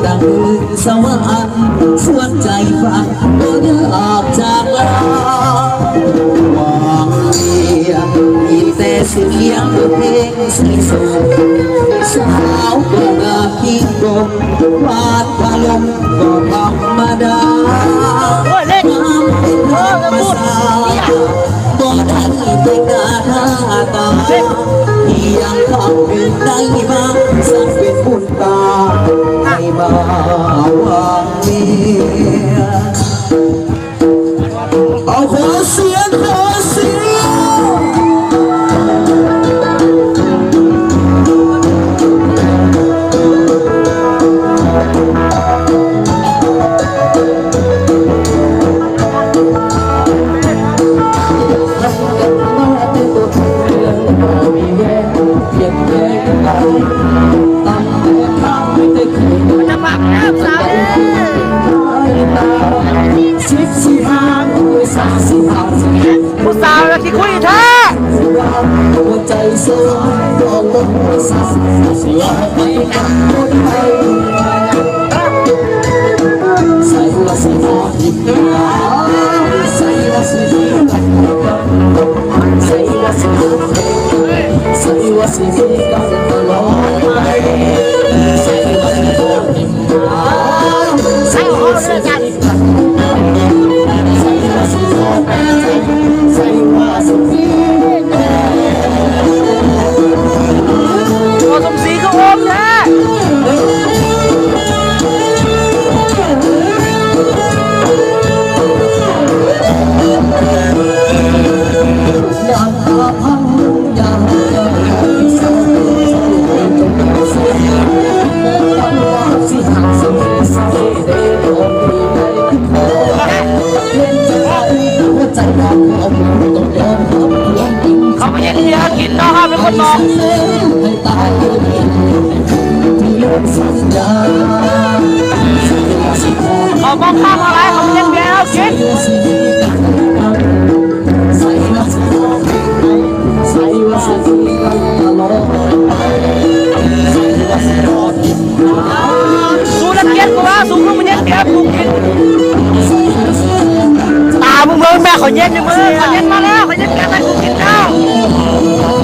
ຕັ້ງຄືນສະຫວັນ ຊວນໃຈຝັນບໍ່ຢາກຈາກລາ ຫວັງເດຍ ມີແຕ່ສຽງເພງໃສສູງ ສາວກໍງາມຍິ່ງດົງ ຫວານຄາລົມກໍທຳມະດາ ງາມເປັນທຳມະຊາດ ບໍ່ທັນແຕ່ງໜ້າທາຕາ ພຽງຄຳເປັນໃນມາ ສັກເປັນບຸນຕາໃຫ້ມາຫວັງເມຍ. ເອົາ ຂໍສຽງ ຂໍສຽງ. ຜູ້ສາວລະຂີ້ຄຸຍແທ້. ເຂົາບໍ່ເຮັດໃຫ້ເຮົາກິນເນາະ ເຮົາເປັນຄົນບອກ. ເຂົາມອງຂ້າມເຮົາຫຼາຍ ເຂົາບໍ່ເຮັດໃຫ້ເຮົາກິນ. ສູລັງກຽດກູວ່າ ສູຄືບໍ່ເຮັດແບບກູກິນ. ຕາມຶງເບິ່ງແມ່ ເຂົາເຮັດຢູ່ເບິ່ງ ເຂົາເຮັດມາແລ້ວ ເຂົາເຮັດແບບໃຫ້ກູກິນແລ້ວ.